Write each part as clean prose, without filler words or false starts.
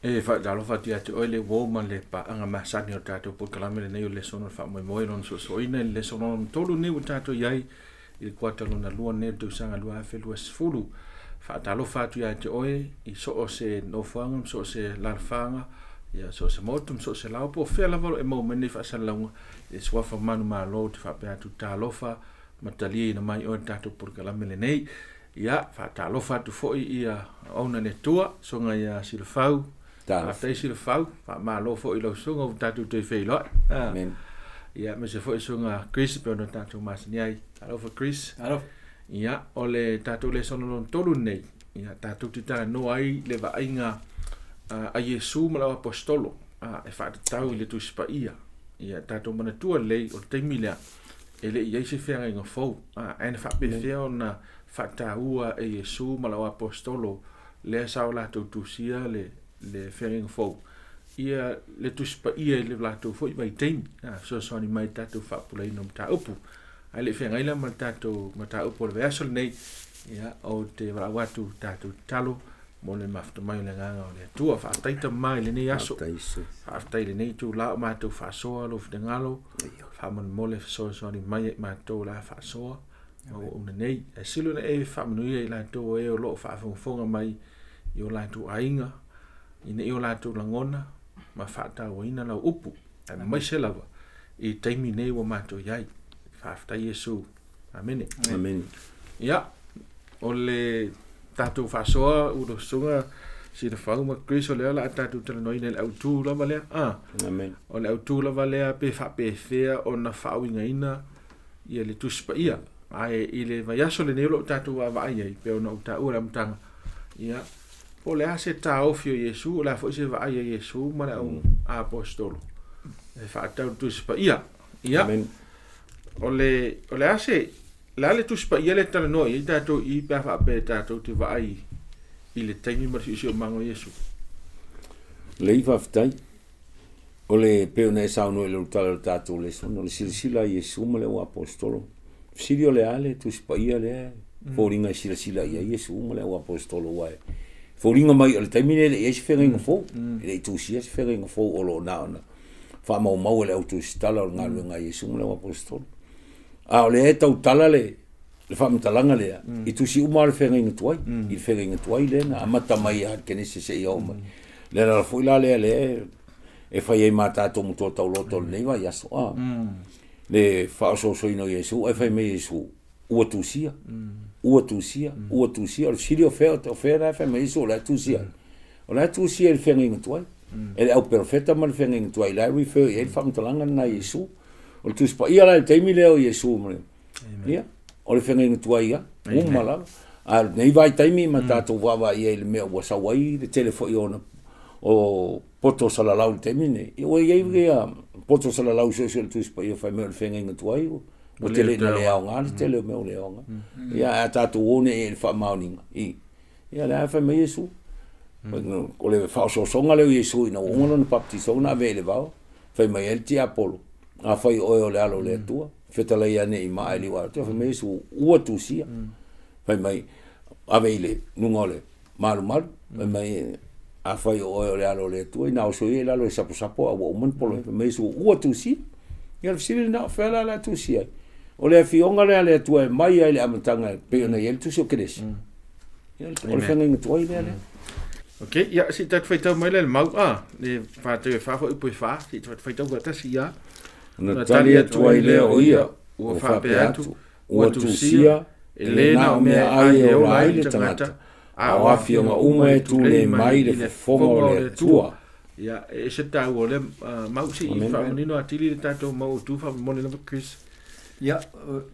E faatalofa atu ia te oe le uo ma le paaga masani o le tatou polokalame lenei o le Lesona o le Faamoemoe i lona soosooina i le lesona lona tolu lenei ua tatou i ai i le kuata lona lua lenei o le tausaga 2020. Faatalofa atu ia te oe i so o se nofoaga ma so o se alaalafaga, ia so o se motu ma so o se laoa po o fea lava o lo o e maua mai nei faasalalauga i le suafa manumalo. Ou te faapea atu talofa ma taliaina mai oe i le tatou polokalame lenei. Ia, faatalofa atu foi ia auauna a le Atua, susuga ia Silafau. Faafetai Silafau, faamalo foi i lau susuga ua tatou toe feiloai. Amen. Ia, aemaise foi susuga Chris pei ona tatou masani ai. Talofa Chris. Talofa. Ia, o le tatou lesona lona tolu lenei, ia, tatou te talanoa ai le vaaiga a Iesu ma lau aposetolo e faatatau i le Tusi Paia. Ia, tatou manatua lelei o le taimi lea, e le i i ai se feagaiga fou, ae na faapefea ona faataua e Iesu ma lau aposetolo lea sa o latou tusia le, le feagaiga fou, ia le Tusi Paia i le latou foi vaitaimi, fesoasoani mai i le tatou faapulaina o mataupu. Ae le i feagai la ma le tatou mataupu o le vaiaso lenei, ia, ou te valaau atu tatou tatalo mo le mafuta mai o le Agaga o le Atua. Faafetai Tama i lenei aso. Faafetai i lenei itula o matou faasoa lou finagalo. Faamolemole fesoasoani mai ia i matou o le a faasoa ma auauna nei. Ae sili ona e faamanuia i latou o e o lo o faafogafoga mai i o latou aiga, ina ia o latou lagona ma faatauaina lau upu, aemaise lava i taimi nei ua matou i ai. Faafetai Iesu. Amene. Amene. Ia, o le tatou faasoa o le susuga Silafau ma Chris, o lea o le a tatou talanoaina i le autu lava lea. Ah, Amen. O le autu lava lea pe faapefea ona faauigaina ia le Tusi Paia. Ae i le vaiaso lenei o lo o tatou vaavaai ai, pei ona ou taua i le amataga, ia, po o le a se taofi o Iesu, o le a foi se vaai a Iesu ma le au aposetolo e faatatau i le Tusi Paia. Ia, Amen. O le, o le a se, le a le Tusi Paia lea e talanoa i ai tatou i i pe a faapea tatou te vaai i le taimi ma le siosiomaga o Iesu? Lei faafetai. O le pei ona e saunoa i lou tala o le tatou lesona, o le silasila a Iesu ma le au aposetolo. Fesili o le a le Tusi Paia lea e foliga e silasila i ai Iesu ma le au aposetolo aua e foliga mai o le taimi lea e le i i ai se feagaiga fou, e le i tusia se feagaiga fou o lo o na ona faamaumau e le au tusitala o le galuega a Iesu ma le au aposetolo. A o lea e tautala le le faamatalaga lea i tusi uma o le feagaiga tuai, i le feagaiga tuai lea na amata mai ia Kenese seia oo mai. Le ala foi la lea lea e fai ai ma tatou matua tauloto o lenei vaiaso, a le faaosoosoina o Iesu, ae fai mai Iesu, ua tusia, ua tusia, ua tusia. O le fesili o fea, o fea la e fai mai Iesu o la e tusia ai? O la e tusia i le feagaiga tuai, e le au perofeta ma le feagaiga tuai, la e refer i ai le faamatalaga lena a Iesu. O le Tusi Paia la i le taimi lea o Iesu ma le, ia, o le feagaiga tuai ia, uma lava. A o lenei vaitaimi ma tatou vaavaai i ai i le mea ua sau ai le tele foi o ona o poto salalau i le taimi lenei, ia ua i ai ia poto salalau suesue o le Tusi Paia fai mai o le feagaiga tuai ua tele ina le aoga le tele o mea ua le aoga. Ia ae a tatou o nei i le faamaoniga, i, Ia lea fai mai Iesu. O le faaosoosoga lea o Iesu ina ua uma lona baptiso na ave ai i le vao, fai mai ai le tiapolo, afai o oe o le Alo o le Atua, fetalai ane i maa e liu atoa. Fai mai Iesu, ua tusia. Fai mai, ave i le luga o le malumalu, fai mai, afai o oe o le Alo o le Atua, ina oso ia i lalo e saposapo a ua uma ona poloe. Fai mai Iesu, ua tusia. Ia o le fesili lena, o fea la o le a tusia ai? O le afioga lea a le Atua e mai lava i le amataga e pei ona i ai le tusi o Kenesi. O le feagaiga tuai lea lea. Ok, ia, se i tatou faitau mai lea i le mau, a, le 4 e 4 foi upu e 4, se i tatou faitau faatasi, ia. Ona tali atu ai lea o ia, ua faapea atu, ua tusia, e le na o meaai e ola ai le tagata, a o afioga uma e tulei mai i le fofoga o le Atua. Ia, e ese le taua o lea mau, se i faamanino atili le tatou mau autu faamolemole lava Chris. Ia,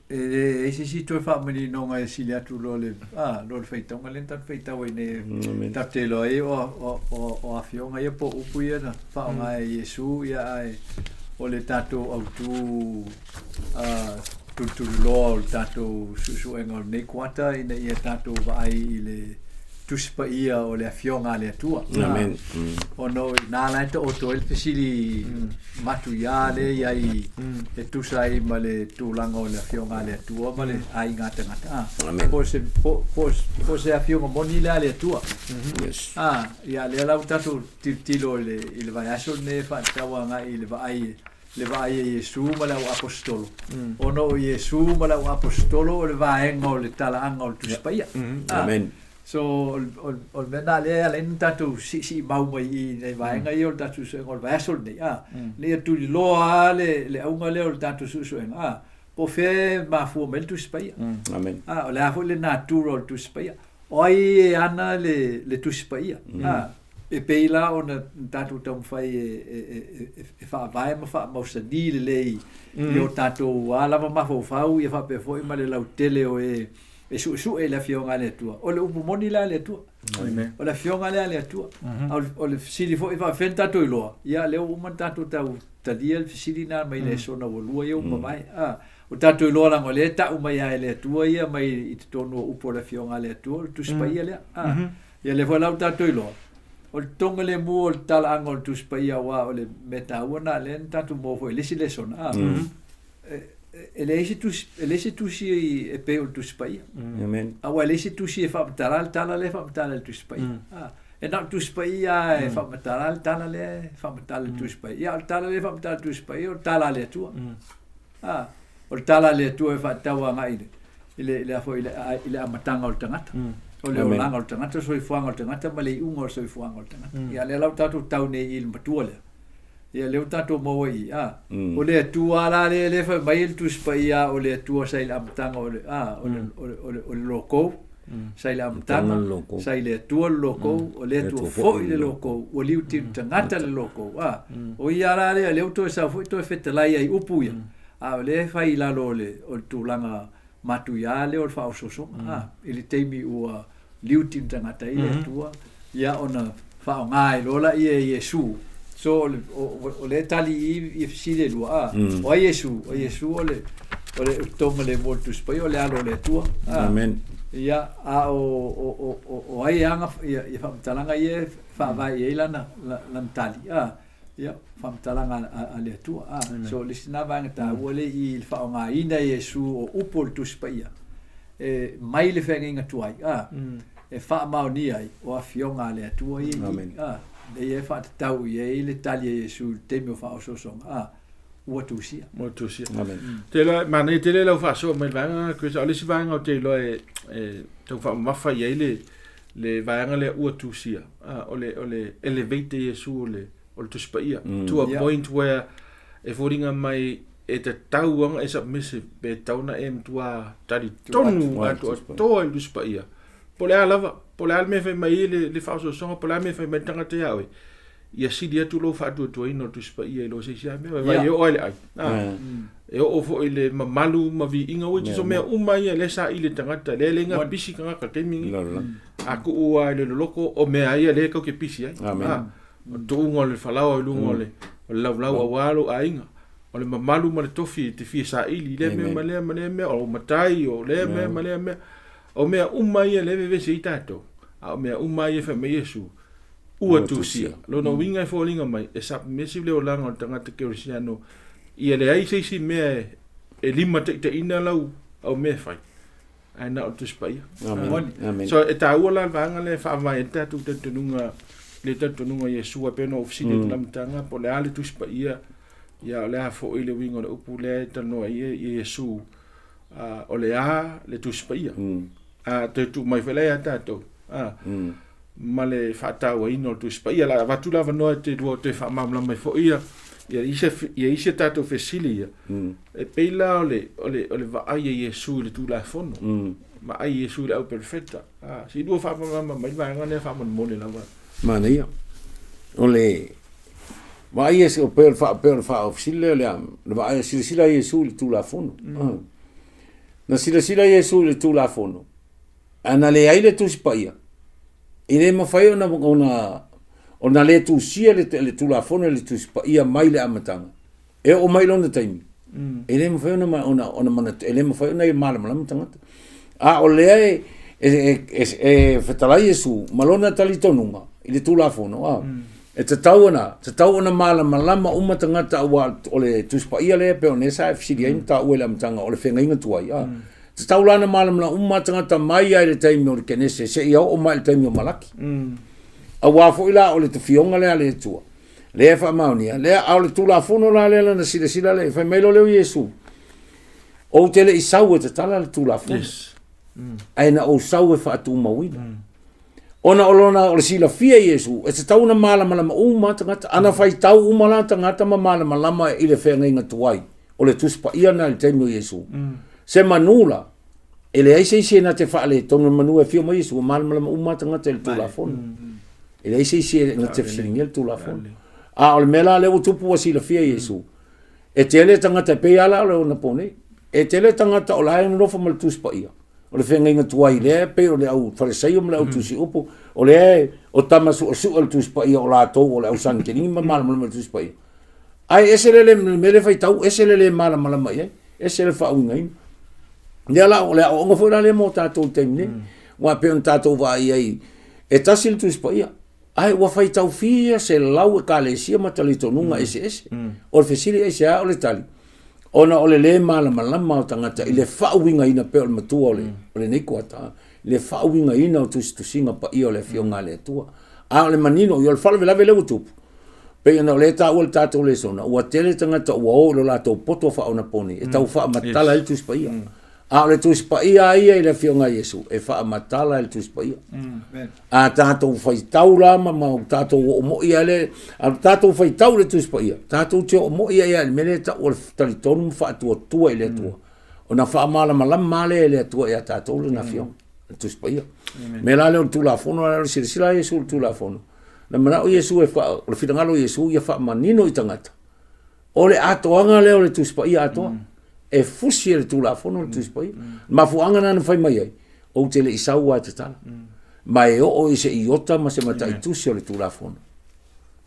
e leai se isi toe faamaninoga e sili atu lo le, a, lo le faitauga lea na tatou faitau ai nei. Amen. Tatou te iloa ai o, o, o, o afioga ia po o upu ia na faaaoga e Iesu, ia ae o le tatou autu a, tulutululoa o le tatou suesuega o lenei kuata ina ia tatou vaai i le. Tusi Paia o le Afioga a le Atua. Amen. Ona o i ina la e taoto ai le fesili matuia lea e i ai e tusa ai ma le tulaga o le Afioga a le Atua ma le aiga tagata. Amen. Po o se, po, po, po o se afioga moni lea a le Atua. Yes. Ia lea la ua tatou tilotilo i le, i le vaiaso lenei e faatatau agai i le vaai le vaai a Iesu ma le auaposetolo, ona o Iesu ma le auaposetolo o le vaega o le talaaga o le Tusi Paia. Amen. So, o le mea lena lea e ala ai ona tatou siisiimau mai i i nai vaega ia o le tatou suesuega o le vaiaso lenei, ina ia tuliloa lava le auga lea o le tatou suesuega, po o fea e mafua mai ai le Tusi Paia. Amen. O le a foi le natura o le Tusi Paia. O ai e ana le Tusi Paia? E pei la ona tatou taumafai e faavae ma faamausali lelei i o tatou a lava mafaufau ia faapea foi ma le lautele o e e suesue i le Afioga a le Atua. O le upu moni la a le Atua. O le Afioga lea a le Atua. A o le fesili foi e faapefea ona tatou iloa, ia lea ua uma ona tatou tau talia le fesili lena mai le lesona ua lua ia ua mavae. Ua tatou iloa leaga o lea e tau mai lava e le Atua ia mai i totonu o upu o le Afioga a le Atua, o le Tusi Paia lea. Ia lea foi la ua tatou iloa, o le togalemu o le talaaga o le Tusi Paia aua o le mea taua lena lea na tatou maua foi i le isi lesona, e leai se tusi, e leai se tusi e pei o le Tusi Paia. Amen. Aua e leai se tusi e faamatala le tala lea e faamatala e le Tusi Paia. E na o le Tusi Paia lava e faamatala le tala lea e faamatala e le Tusi Paia. Ia, o le tala lea e faamatala e le Tusi Paia, o le tala a le Atua. O le tala a le Atua e faatatau agai i le, i le, i le, i le amataga o le tagata. O le olaga o le tagata, o le soifuaga o le tagata ma le iuga o le soifuaga o le tagata. Ia lea la ua tatou tau nei i le matua lea. Ia lea ua tatou maua i i, o le Atua la lea lea fai mai le Tusi Paia o le Atua sa i le amataga o le, o le, o le, o le, o le lokou, sa i le amataga, sa i le Atua le lokou, o le Atua foi le lokou, ua liutinu tagata le lokou, o ia la lea, lea ua toe sau foi toe fetalai ai i upu ia, a o lea e fai i lalo o le, o le tulaga matuia lea o le faaosoosoga, i le taimi ua liutinu tagata ai le Atua, ia ona faaaoga ai loa laia e Iesu. So o le, o, o lea e tali i i fesili e lua, o ai Iesu? O Iesu o le, o le togalemu o le Tusi Paia, o le Alo o le Atua. Amen. Ia, a o, o, o, o, o ai e aga ia, ia faamatalaga ia e faavae i ai lana, lana tali, ia, faamatalaga a, a le Atua. So o le isi lena vaega taua lea i le faaaogaina e Iesu o upu o le Tusi Paia, e mai le feagaiga tuai, e faamaonia ai o afioga a le Atua ia i i, lea e faatatau i ai le tali a Iesu i le taimi o faaosoosoga, ua tusia. Ua tusia. Amen. Te iloa, manaia tele lau faasoa mai le vaega lena, Chris. O le isi vaega ou te iloa e tau faamamafa i ai le vaega lea ua tusia, o le, o le elevate e Iesu o le, o le Tusi Paia to a point where e foliga mai e tatau ona e submissive pe tatau ona e matua talitonu atoatoa i le Tusi Paia. Po o le a lava, po o le a le mea e fai mai ai le faaosoosoga, po o le a le mea e fai mai ai le tagata ia oe, ia sili atu lou faatuatuaina o le Tusi Paia i lo se isi lava mea. Vaai, e oo lava i le ai. E oo foi i le mamalu ma viiga, which is o mea uma ia lea e saili e le tagata, lea e leai ni pisi tagata i le taimi lenei. A tuu lava i le loloko, o mea ia lea e tatou te pisi ai. O le tuuga o le falaoa i luga o le laulau aua lou aiga. O le mamalu ma le tofi e te fia saili i lea mea ma lea ma lea mea, o lou matai, o lea mea ma lea mea. O mea uma ia lea e vevesi ai tatou, a o mea uma ia e fai mai Iesu, ua tusia. Lona uiga e foliga mai, e submissive le olaga o le tagata kerisiano, ia leai se isi mea e limataitaiina lau au mea e fai, ae na o le Tusi Paia. Amen. Amen. So e taua la le vaega lea e faavae ai le tatou talitonuga, le talitonuga i Iesu, e pei ona ou fesili atu i le amataga, po o le a le Tusi Paia, ia o le a foi le uiga o le upu lea e talanoa ai i Iesu, o le a le Tusi Paia. A toe tuu mai foi la ia tatou, ma le faatauaina o le Tusi Paia. La avatu le avanoa e te lua toe faamalamalama ai foi ia ia isi a tatou fesili ia. E pei la o le o le o le vaai a Iesu i le Tulafono. Vaai Iesu i le auperefeta. Se i lua faamalamalama mai le vaega lea faamolemole lava. Manaia. O le vaai e o pei o le faa pei o le faaofisili lea o le a le vaai silasila Iesu i le Tulafono. Na silasila Iesu i le Tulafono, a na leai le Tusi Paia, e le mafai ona ona ona le tusia le, le Tulafono e le Tusi Paia mai le amataga e oo mai lona taimi. E le mafai ona ona ona manatu, e le mafai ona malamalama tagata. A o lea e E fetalai Iesu ma lona talitonuga i le Tulafono, a e tatau ona tatau ona malamalama uma tagata aua o le Tusi Paia lea pei ona sa e fesili ai ma taua i le amataga o le feagaiga tuai, a tatau la ona malamalama uma tagata mai lava i le taimi o le Kenese seia oo mai i le taimi o Malaki. Aua foi la o le tafioga lea a le Atua lea e faamaonia lea, a o le Tulafono la lea lana silasila lea, fai mai loa lea o Iesu, ou te le i sau e tatala le Tulafono, ae na ou sau e faatumauina. Ona o lona o le silafia i Iesu, e tatau ona malamalama uma tagata. Ana faitau uma la tagata ma malamalama i le feagaiga tuai o le Tusi Paia lena i le taimi o Iesu. Se manu la, e leai se isi e na te faaletonu le manu e afio mai Iesu, ua malamalama uma tagata i le Tulafono. E leai se isi e na te fesiligia le Tulafono. A o le mea la lea ua tupu ua silafia Iesu, e tele tagata e pei lava la o le onapo nei. E tele tagata o la e nonofo ma le Tusi Paia, o le feagaiga tuai lea pei o le au Farisaio ma le au Tusi Upu, o lea o tama suesue o le Tusi Paia o latou o le au Sanekelini ma malamalama i le Tusi Paia. Ae ese le le mea le faitau, ese le le malamalama i ai, ese le faauigaina. Lea la o le aoaoga foi la lea mo tatou i le taimi nei. Aua pei ona tatou vaai ai, e tasi le Tusi Paia, ae ua faitau fia selau ekalesia ma talitonuga eseese. O le fesili aisea o le tali, ona o le lē malamalama o tagata i le faauigaina pei o le matua o le o lenei kuata, le faauigaina o tusitusiga paia o le Afioga a le Atua. A o le manino, ia o le faalavelave lea ua tupu, pei ona o lea e taua i le tatou lesona, ua tele tagata ua o i lo latou poto faaonaponi e tau faamatala ai le Tusi Paia. A o le Tusi Paia lava ia i le Afioga ia Iesu, e faamatala e le Tusi Paia. A tatou faitau la ma ma tatou oo moi lava le, a tatou faitau i le Tusi Paia, tatou te oo moi ai lava i le mea lea e tau o le talitonu ma faatuatua i le Atua. Ona faamalamalama lava lea e le Atua ia tatou Lona Afioga, le Tusi Paia. O le mea la lea o le Tulafono, o le silasila a Iesu i le Tulafono, na manao Iesu e faa, o le finagalo o Iesu ia faamanino i tagata, O le atoaga lea o le Tusi Paia atoa. E fusi e le Tulafono le Tusi Paia. Mafuaaga lena na fai mai ai, ou te le i sau lava e tatala. Ma e oo i se iota ma se mataitusi o le Tulafono,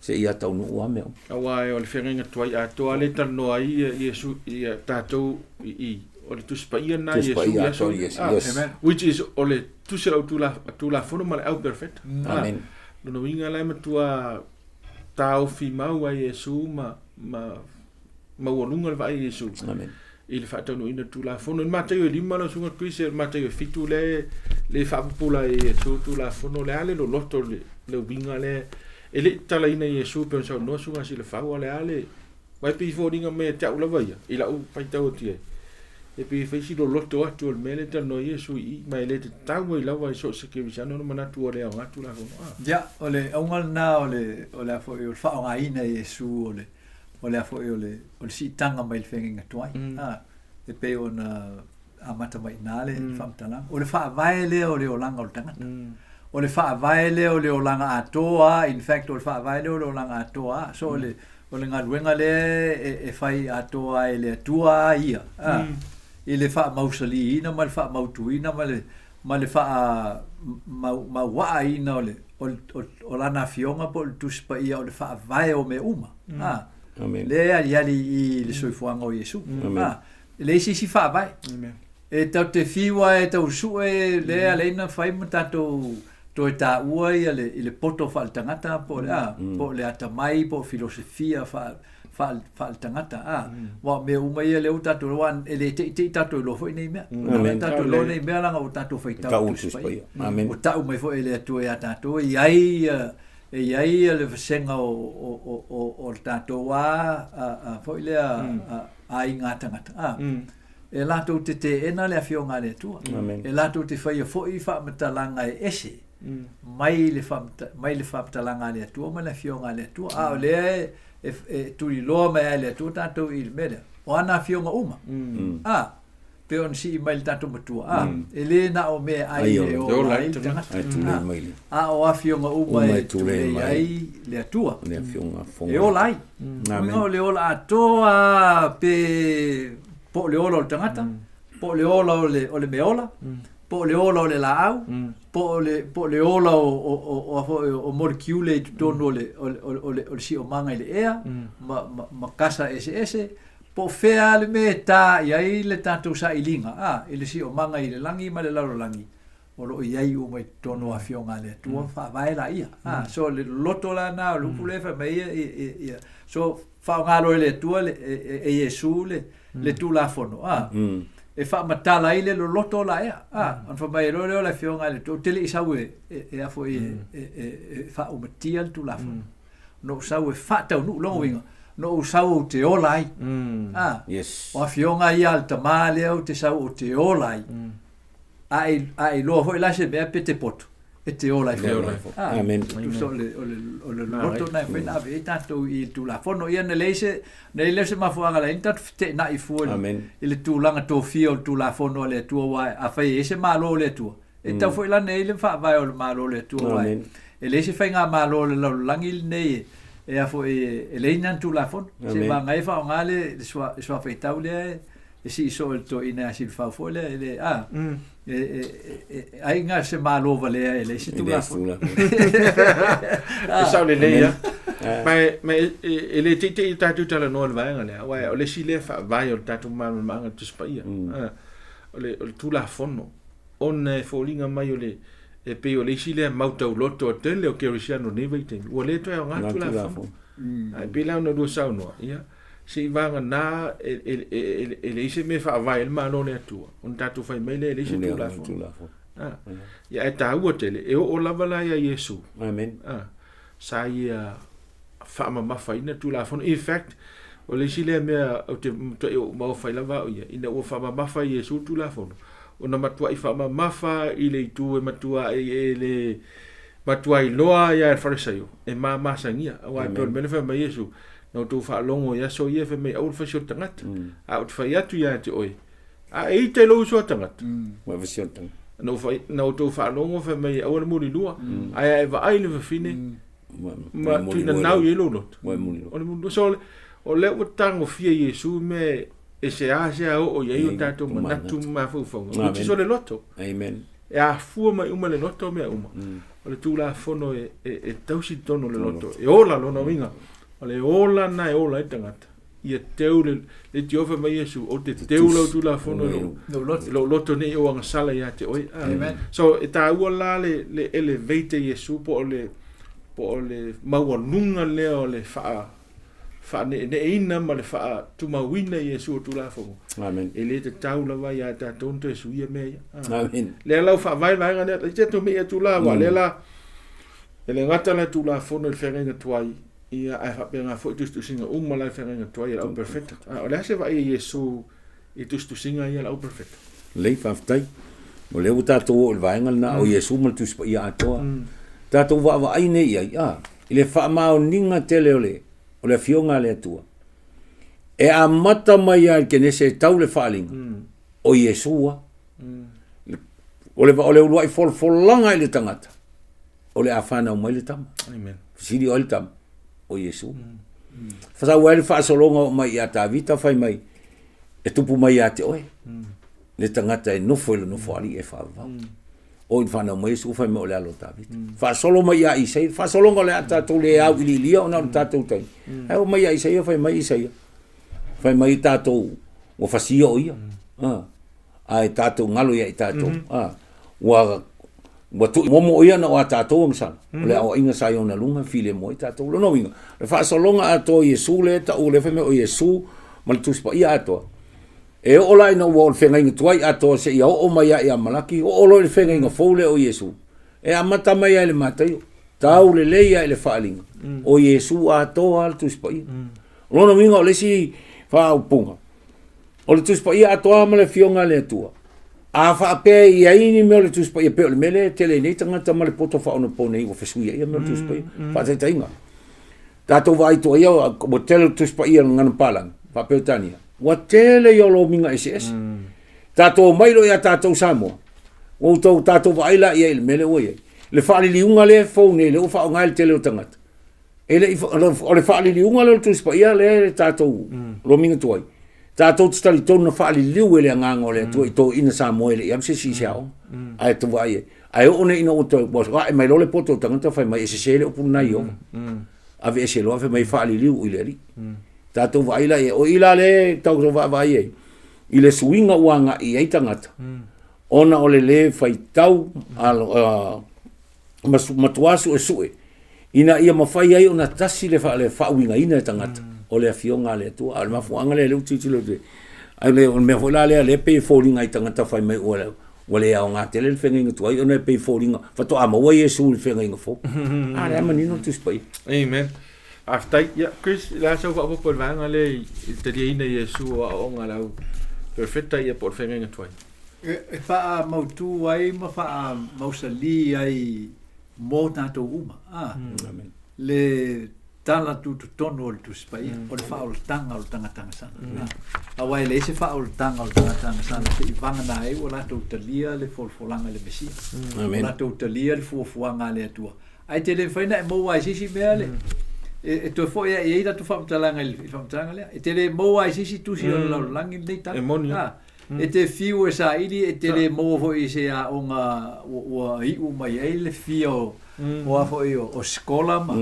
seia taunuu lava mea uma. Aua o le feagaiga tuai atoa lea e talanoa ai Iesu ia tatou i i, o le Tusi Paia lena a Iesu i aso ia. Which is o le Tusi o le Tulafono ma le Au Perofeta. Amen. Lona uiga la e matua taofi mau ai Iesu ma, ma maualuga le vaai a Iesu. Amen. I le faataunuuina o le Tulafono. I le Mataio e 5 lau Susuga Chris, o le Mataio e 7 lea le faapupula e Iesu Tulafono, le a le loloto le, le uiga lea e le i tatalaina e Iesu pei ona saunoa Susuga Silafau, a o le a le Aua e pei e foliga mai ia te au lava ia, i lau faitau atu i ai, e pei e fai si loloto atu o le mea lea e talanoa ai Iesu i i, ma e le tatau ai lava i so o se kerisiano ona manatu ua le aoga Tulafono. A. Ia, o le auga lena o le, o le a foi, o le faaaogaina e Iesu o le, o le a foi, o le, o le siitaga mai le feagaiga tuai. A, e pei ona amata mai i ina le faamatalaga. O le faavae lea o le olaga o le tagata. O le faavae lea o le olaga atoa, in fact o le faavae lea o le olaga atoa. So o le, o le galuega lea e, e fai atoa ai e le Atua a ia, a, i le faamausaliina ma le faamautuina ma le, ma le faa mau, mauaaina o le, o, o, o Lana Afioga po o le Tusi Paia o le faavae o mea uma. A, Amen. lea e aliali i le soifuaga o Iesu. A, E leai se isi faavae. E tatou te fiu lava e tau sue lea e ala ai ona fai ma tatou toe taua ia le, i le poto faaletagata po o le a, po o le atamai po o filosofia faaletagata a. Aua o mea uma ia lea ua tatou iloa, aua e le teitei tatou iloa foi nei mea. Amen. Tatou iloa nei mea leaga ua tatou faitau i le Tusi Paia. Amen. Ua tau mai foi e le Atua ia tatou e i ai e i ai le vasega o le tatou a foi lea aiga tagata, a, e latou te teena le Afioga a le Atua. Amen. E latou te faia foi faamatalaga e ese mai le mai le faamatalaga a le Atua ma le Afioga a le Atua. A o lea e, e, e tuliloa mai ai le Atua tatou i le mea lea. O ana afioga uma. A, pei ona sii mai le tatou matua, a, e le na o mea ai e ola ai le tagata, a, a o afioga uma e tulei ai le Atua, le afioga fofoga e ola ai. Uiga o le ola atoa pe po o le ola o le tagata, po o le ola o le, o le meaola, po o le ola o le laau, po o le, po o le ola o, o, o, o, o, o molekiule i totonu o le, o le, o le, o le siomaga i le ea, ma, ma, ma kasa eseese, Po o fea lava le mea e tā i ai le tatou sailiga, a, i le siomaga i le lagi ma le lalolagi, o loo i ai uma i totonu o afioga a le Atua faavae laia. So le loloto la lena o le upu lea e fai mai ai ia so faaaoga loa e le Atua le e Iesu le le Tulafono e faamatala ai le loloto la ea. Ona fai mai ai loa lea o le afioga a le Atua, ou te le i sau e e a foi e faaumatia le Tulafono. Na ou sau e faataunuu, lona uiga, na ou sau ou te ola ai. Yes. O afioga ia a le Tama lea ou te sau ou te ola ai. A e, a e iloa foi la se mea pe te poto, e te ola ai foi. Amen. Tusa o le, o le, o le loto lena e mafai ona ave i ai tatou i le Tulafono. Ia na leai se, na leai lea o se mafuaaga la i ai ni tatou feteenai fua i le tulaga tofia o le Tulafono a le Atua, aua afai e i ai se Malo o le Atua, e tatau foi la ona i ai le faavae o le Malo o le Atua, aua e leai se faigamalo o le lalolagi lenei e a foi e leai ni ana Tulafono. Seiavagana e faaaoga le suafaitau lea e sii soo e le toeaina ia Silafau foi lea, e le, a, aiga se Malo valea e leai se Tulafono. E sao lelei lava. Ma e le teitei le tatou talanoa i le vaega lea, aua o le isi lea faavae o le tatou malamalamaaga i le Tusi Paia, o le Tulafono, ona e foliga mai o le, e pei o le isi lea mau tauloto a tele o kerisiano i lenei vaitaimi, ua le toe aoga le Tulafono. Ae pei la ona lua saunoa, ia, seiavagana e leai se mea e faavae ai le Malo o le Atua, ona tatou fai mai lea e leai se Tulafono. Ia, ae taua tele, e oo lava la ia Iesu. Amen. Sa ia faamamafaina Tulafono. In fact, o le isi lea mea ou te matuai ou maofai lava au ia, ina ua faamamafa Iesu le Tulafono, ona matuai faamamafa i le itu e matua e le matua iloa ia e le Farisaio, e mamasagia. Aua e pei o le mea lea fai mai Iesu, na outou faalogo i aso ia fai mai aua le faisi o le tagata. A ou te fai atu ia te oe, a e ita i lou uso a tagata. Ua faisi o le tagata. Na outou faalogo fai mai aua le mulilua, ae a e vaai i le fafine, ma tuinanau i ai lou loto. Ua e mulilua. O le mulilua. So, o lea ua tagofia Iesu mea e seasea oo i ai o tatou manatu ma mafaufauga, which is o le loto. Amen. E afua mai uma le loto mea uma. O le Tulafono e tausi totonu o le loto. E ola lona uiga. O le ola na e ola ai le tagata. Ia teu le le tio fai mai Iesu, ou te teu lau Tulafono i lou loto ne i ou agasala ia te oe. Amen. So e taua la le elevate Iesu po o le maualuga lea o le faaneeneeina ma le faatumauina Iesu o Tulafono. Amen. E le tatau lava ia tatou ona toe suia mea ia. Amen. Lea la ua faavae vaega lea, laitiiti atu mea atu la, aua lea la, e le gata la Tulafono i le feagaiga tuai, ia ae faapena foi tusitusiga uma la i le feagaiga tuai a le au perofeta. O le a se vaai a Iesu i tusitusiga ia a le au perofeta? Lelei, faafetai. O lea ua tatou oo i le vaega lena o Iesu ma le Tusi Paia atoa. Tatou vaavaai nei i ai, i le faamaoniga tele o le, o le Afioga a le Atua. E amata mai lava i le Kenese e tau le faaaliga, o Iesu lava. O le, o le uluai folafolaga i le tagata, o le a fanau mai le tama. Amen. Fesili o ai le tama? O Iesu. Fasau ai le faasologa o mai ia Tavita fai mai, e tupu mai ia te oe, le tagata e nofo i le nofoalii e faavavau. O i fanau mai Iesu fai mai o le alo o Tavita. Faasolo mai ia Isaia, faasologa o le a tatou le auiliilia ona o le tatou taimi. Ae oo mai ia Isaia fai mai Isaia, fai mai tatou ua fasia o ia. Ae tatou galo ia i tatou. Ua ua tuu momo o ia na o a tatou agasala. O le aoaiga sa i ona luga filemu ai tatou. Lona uiga, le faasologa atoa o Iesu lea e tau lea fai mai o Iesu ma le Tusi Paia atoa. E oo la ina ua o le feagaiga tuai atoa seia oo mai lava ia Malaki, oo loa i le feagaiga fou lea o Iesu, e amata mai lava i le Mataio, tau lelei lava i le faaaliga, o Iesu atoa lava le Tusi Paia. O lona uiga o le isi faaupuga, o le Tusi Paia atoa ma le Afioga a le Atua. A faapea e i ai ni mea o le Tusi Paia, pei o le mea lea e tele ai nei tagata ma le poto faaonaponei ua fesuiai ia mea o le Tusi Paia. Faataitaiga, tatou vaai toa ia, ua tele le Tusi Paia i le Gagana Palagi, faa-Peretania, ua tele ia o lomiga eseese. Tatou omai loa ia tatou Samoa, ua outou tatou vaai la i ai i le mea lea ua i ai. Le faaliliuga lea e fou nei, lea ua faaaoga e le tele o tagata. E le i, o le faaliliuga lea o le Tusi Paia lea e tatou lomiga tuai, tatou te talitonu na faaliliu e le Agaga o le Atua i toeaiina Samoa e le i alu se isi i se aoga. Ae tou vaai i ai. Ae oo nei ina ua toe, ua ae mai loa le poto o le tagata fai mai e sese le upu lena i o. Aveese loa fai mai faaliliu i le Alii. Tatou vaai la i ai. O i la lea e tatou vaavaai ai i le suiga ua agai i ai tagata. Ona o le lē faitau ma matuā suesue ina ia mafai ai ona tasi le faauigaina e tagata o le afioga a le Atua. A o le mafuaaga lea lea ua tilotilo atu ai le o le mea foi la lea lea pei e foliga i tagata fai mai ua ua le aoga tele le feagaiga tuai ona e pei e foliga faatoa maua Iesu i le feagaiga fou. A lea manino le Tusi Paia. Amen. Faafetai. Ia, Chris, o le a sau faaopoopo i le vaega lea i le taliaina Iesu o aoaoga a le au perofeta ia po o le feagaiga tuai? E faamautu ai ma faamausalī ai mo tatou uma, a. Amen. Le tala tutotonu o le Tusi Paia, o le faaolataga o le tagata agasala. Aua e leai se faaolataga o le tagata agasala se i vagana ai ua latou talia le folafolaga i le Mesia. Amen. Ua latou talia le fuafuaga a le Atua. Ae te le mafai ona e maua ai se isi mea le e toe foi ai i ai latou faamatalaga i le faamatalaga lea. E te le maua ai se isi tusi o le lalolagi lenei tala. E moni. E te fiu e saili e te le maua foi i se aoga ua iu mai ai le fia o o a foi o sikola ma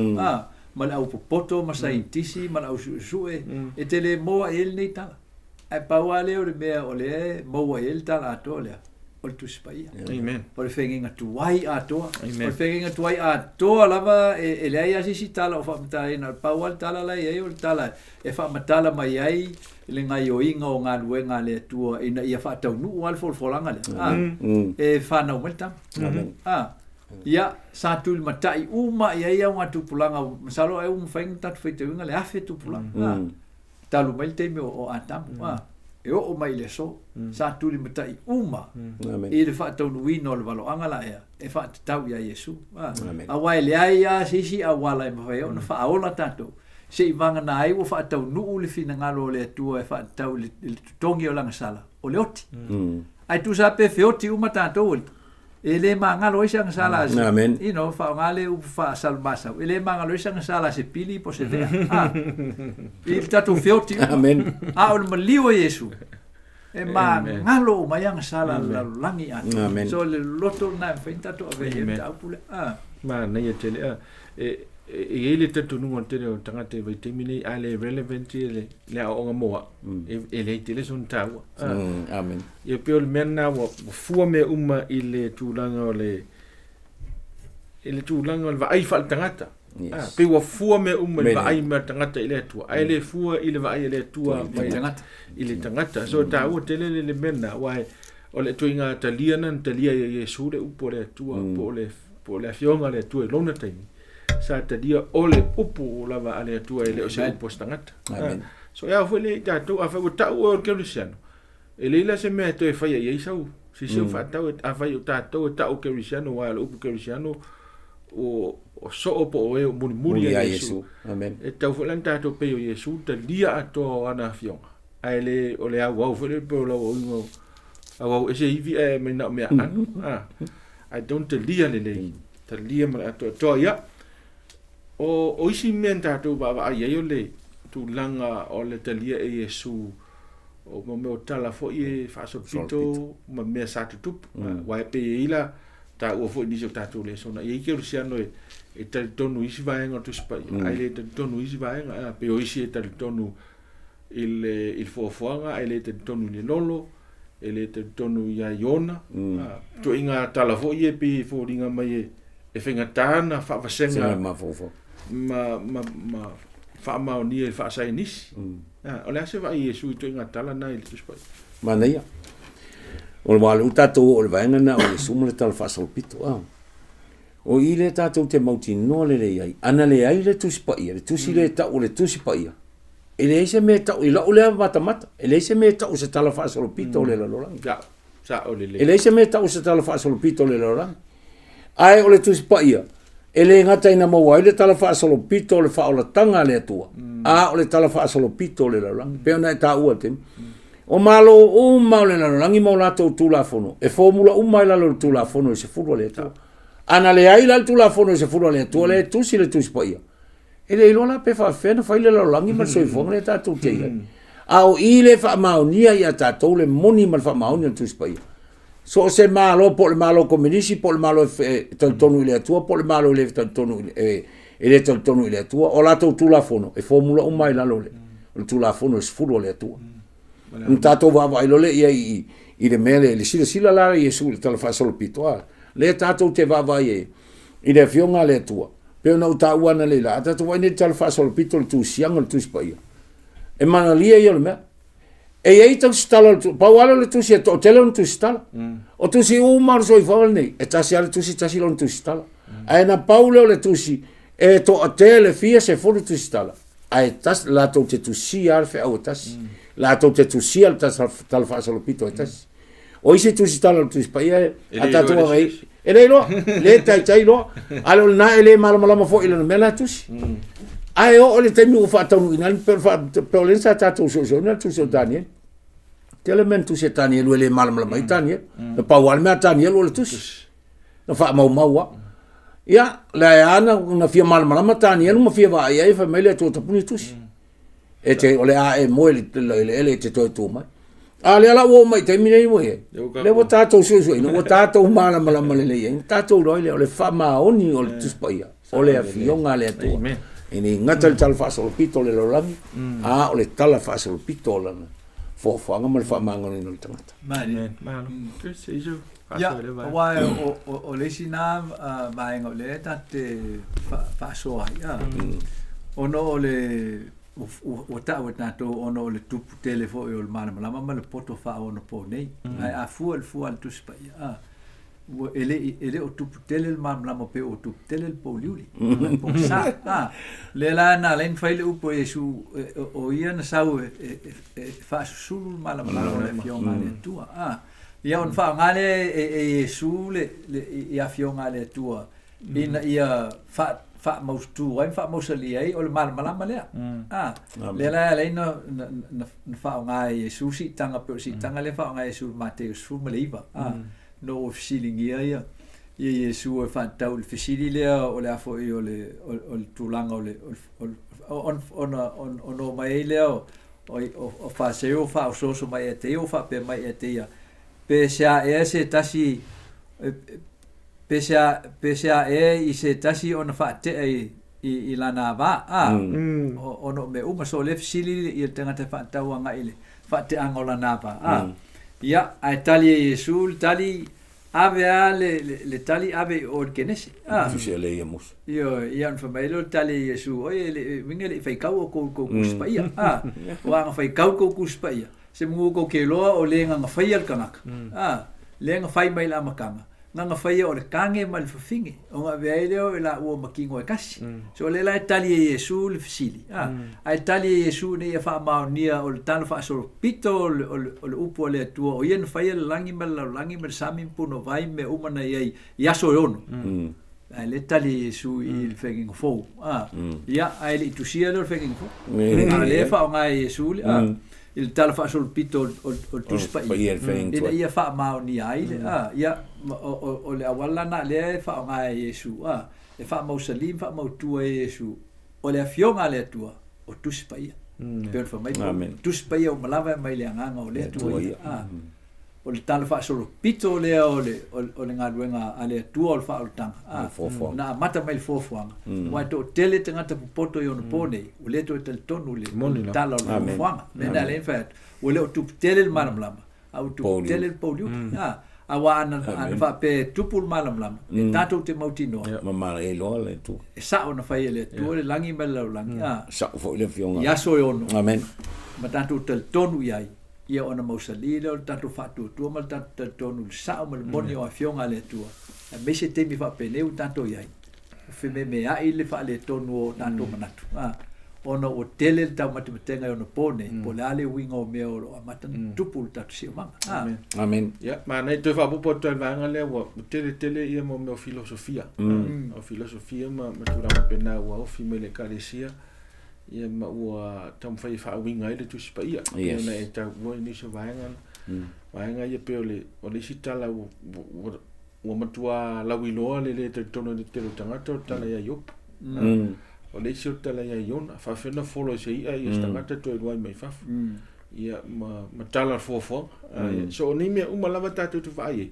ma le aupopoto ma saienitisi ma le ausuesue e te le maua i ai lenei tala. Ae pau lava lea o le mea o lea e maua i ai le tala atoa lea, o le Tusi Paia. Amen. O le feagaiga tuai atoa. Amen. O le feagaiga tuai atoa lava e leai lava se isi tala o faamatalaina. O le pau lava le tala la e i ai o le tala e faamatala mai ai le gaioiga o galuega a le Atua ina ia faataunuu lava le folafolaga lea. A, e fanau mai le tama. Amen. A, ia, sa tulimatai uma i ai augatupulaga, masalo ai ua mafai ona tatou faitauina le 1000 tupulaga. A, talu mai le taimi o Atamu, a, e oo mai i le aso, sa tulimatai uma i le faataunuuina o le valoaga la ea e faatatau ia Iesu. A, aua e leai lava se isi auala e mafai ai ona faaola tatou, se i vagana ai ua faataunuu le finagalo o le Atua e faatatau i le totogi o lana sala, o le oti. Ae tusa lava pe feoti uma tatou, e le magalo ai se agasala a se, Amen. you know, faaaoga le upu faasalumasau, e le magalo ai se agasala a se pili po o se vea, a, i le tatou feoti uma. Amen. A o le maliu o Iesu, e magalo uma ai agasala a le lalolagi atoa. Amen. So le loto lena e mafai ona tatou ave ai i le mataupu lea. A. Manaia tele. A, e, e i ai le talitonuga o le tele o tagata i vaitaimi nei, a le relevant le, le aoaoga mo au, e leai tele sona taua. A. Amen. Ia pei o le mea lena ua fua mea uma i le tulaga o le i le tulaga o le vaai faaletagata. Yes. Ah, pei ua fua mea uma i le Mea vaai ma le tagata i le Atua, ae le fua i le vaai a le Atua mai I le tagata. i le tagata. So taua tele le le mea lena, aua o le ituaiga talia lena na talia ai e Iesu le upu a le Atua, po o le afioga a le Atua i lona taimi. Sa talia o le upu lava a le Atua e le o se upu a se tagata. Amen. Ah, so e ao foi lea i tatou, afai ua tau oe o le kerisiano, e leai la se mea e toe faia i ai sau sisi o faatau, afai o tatou e tau kerisiano, aua o le upu kerisiano o soo po o e o mulimuli Muli a a Iesu. Iesu. Amen. E tau foi la ni tatou pei o Iesu talia atoa o ana afioga. Ae le o le auau foi le pe o lau auiga o auau ese ivi ae mai na o mea aano. Ah. Ae don't talia lelei. Talia ma le atoatoa ia. O isi mea na tatou vaavaai ai o le tulaga o le talia e Iesu o mo mea o tala foi e faasolopito ma mea sa tutupu. Aua e pei e i la taua foi nisi o tatou lesona. E i ai kerisiano e talitonu i isi vaega o le Tusi Paia, ae le talitonu i isi vaega. Pei o isi e talitonu i le fuafuaga, ae le talitonu i le lolo, e le talitonu ia Iona. Ituaiga tala foi e pei e foliga mai e faigata na faavasega Sina mafaufau. ma faamaonia i le faasainisi. O le a se vaai Iesu i ituaiga tala na i le Tusi Paia? Manaia. O le wā le u tatou o le vaega na o Iesu ma le tala faasolopito. O i le tatou te mautinoa lelei ai. Ana leai le Tusi Paia, le tusi le tau o le Tusi Paia. E leai se mea tau i lau lea matamata. E leai se mea tau se tala faasolopito o le lalolagi. Ia, sa o lelei. E leai se mea tau se tala faasolopito o le lalolagi. Ae o le Tusi Paia, e le gata ina maua ai le tala faasolopito o le faaolataga a le Atua, a o le tala faasolopito o le lalolagi. Pei ona e taua le taimi. O malo uma o le lalolagi ma o latou Tulafono, e fomula uma i lalo o le Tulafono e 10 a le Atua. Ana leai la le Tulafono e 10 a le Atua, lea e tusi le Tusi Paia, e le iloa la pe faafefea na fai le lalolagi ma le soifuaga lea tatou te i ai. A o i le faamaonia ia tatou le moni ma le faamaoni o le Tusi Paia. So o se malo, po o le malo komunisi, po o le malo e talitonu i le Atua, po o le malo e le talitonu i le, e le talitonu i le Atua, o latou Tulafono e fomula uma i lalo o le Tulafono e 10 a le Atua. Na tatou vaavaai loa lea i ai i, i le mea lea, i le silasila la a Iesu i le tala faasolopito, a, lea tatou te vaavaai ai i le Afioga a le Atua, pei ona ou taua analeila, a tatou vaai nei i le tala faasolopito o le tusiaga o le Tusi Paia, e manalia ia o le mea. E i ai tausitala o le tu, pau lava lea o le tusi e toatele ona tusitala. O tusi uma o le soifuaga lenei, e tasi lava le tusi, tasi lona tusitala. Ae na pau lea o le tusi e toatele fia sefulu tusitala, ae tasi, latou te tusia lava le feau e tasi. Latou te tusia le tala faasolopito e tasi. O isi tusitala o le Tusi Paia, E a le tatou iloa agai, e le iloa, le taitai loa. A o lena e le malamalama foi i lana mea la e tusi. Ae oo i le taimi ua faataunuuina ai, pe o lea sa tatou soisoina le tusi o Tanielu. Tele mea na tusi e Tanielu e le malamalama ai Tanielu. Na pau lava le mea a Tanielu o le tusi. Na faamaumau lava. Ia, lea lava na fia malamalama Tanielu ma fia vaai ai, fai mai le Atua tapuni tusi. E te, o le a e moe i le eleele e te toe tu mai. A lea la ua oo mai i taimi nei ua i ai. Lea ua tatou suesueina, ua tatou malamalama lelei ai. Tatou iloa ai lea o le faamaoni o le Tusi Paia, o le Afioga a le Atua. E le gata i le tala faasolopito o le lalolagi, a o le tala faasolopito o lana foafoaga ma le faamaoniga o le tagata. Amen. Malo. Ia, aua o le isi na vaega o lea tatou te faasoa ai, ona o le ua tau e tatou ona o le tupu tele foi o le malamalama ma le poto faaonaponei. Ae a fua i le fua a le Tusi Paia, ua e le o tupu tele le malamalama pei ua tupu tele le pouliuli, le pogisa. Lea la na ala ai ona fai le upu a Iesu, o ia na sau e faasusulu le malamalama o le Afioga a le Atua. Ia ona faaaoga lea e Iesu le i Afioga a le Atua ina ia faamautu ai ma faamausali ai o le malamalama lea. Lea la e ala ai ona faaaoga e Iesu siitaga pei o le siitaga lea e faaaoga e Iesu i le Mateo 19, ina ua fesiligia ia Iesu e faatatau i le fesili lea o le a foi o le tulaga o le ona omai ai lea o o Fariseo faaosooso mai ia te ia, ua faapea mai ia te ia, Pe sea ea se tasi, pe sea, pe sea ea i se tasi ona faatea i, i, i lana avā, a, ona o mea uma, so o lea fesili ia le tagata e faatatau agai i le faateaga o lana avā, a. Ia, ae tali e Iesu le tali, Ave a le, le, le tali ave i o i le Kenese. Ah. Tusi e le ia Musa. Ioe, ia ona fai mai lea o le tali a Iesu, oi e le, uiga e le i faikau o kou, kou Tusi Paia. Ah. Ua aga faikau kou Tusi Paia. Se manu kou ke iloa o le gaga faia le kanaka. Ah. Le ga fai mai i le amataga, gaga faia o le kage ma le fafine, ona avea ai lea o i laua ma tino e tasi. So o lea la e tali e Iesu le fesili, a, ae tali e Iesu ina ia faamaonia o le tala faasolopito o le, o le, o le upu a le Atua, o ia na faia le lagi ma le lalolagi ma le sami ma punouai ma mea uma na i ai i aso e ono. Ae lea e tali e Iesu i le feagaiga fou. A, ia, ae le i tusia lea o le feagaiga fou. A o lea e faaaoga e Iesu le, a, i le tala faasolopito o le Tusi Paia, ina ia faamaonia ai le, a, ia, o le auala lena lea e faaaoga e Iesu, a, e faamausali ma faamautu ai e Iesu, o le Afioga a le Atua, o Tusi Paia. Pei ona fai mai Paulo, Tusi Paia uma lava e aumai le Agaga o le Atua ia. A, o le tala faasolopito lea o le, o le galuega a le Atua o le faaolataga. A, na amata mai le foafoaga. Aua e toatele tagata popoto i ona po nei, ua le toe talitonu i le tala o le foafoaga. O le mea lena e ala ai ona fai atu, ua le o tupu tele le malamalama, a ua tupu tele le pouliuli. A, aua ana, ana faapea e tupu le malamalama, e tatou te mautinoa. Ma e iloa le Atua. E sao na fai e le Atua le lagi ma le lalolagi. A, Sao foi le Afioga. I aso e ono. Amen. Ma tatou talitonu i ai, ia ona mausali lea o le tatou faatuatua ma le tatou talitonu i le sao ma le moni o Afioga a le Atua, aemaise taimi faapenei ua tatou i ai, ua fememeai le faaletonu o tatou manatu, a, ona ua tele le taumatematega i ona po nei, po o le a le uiga o mea o lo o amata ona tupu i le tatou siomaga. A. Amen. Amen. Ia, manaia toe faaopoopo atu ai le vaega lea ua tele tele ia mo mea o filosofia. O filosofia ma tulaga faapena ua ofi mai le Ekalesia. Ia ma ua taumafai e faauiga ai le Tusi Paia. Yes. Ona e taua i nisi o vaega na. Vaega ia pei o le, o le isi tala ua, ua, ua matua lauiloa le le talitonu e le tele o tagata o le tala ia Iopo. O le isi o le tala ia Iona. Faafefea ona folo e se i'a ia se tagata toe luai mai fafo. Ia ma, ma tala o le foafoaga. So o nei mea uma lava tatou te vaai ai,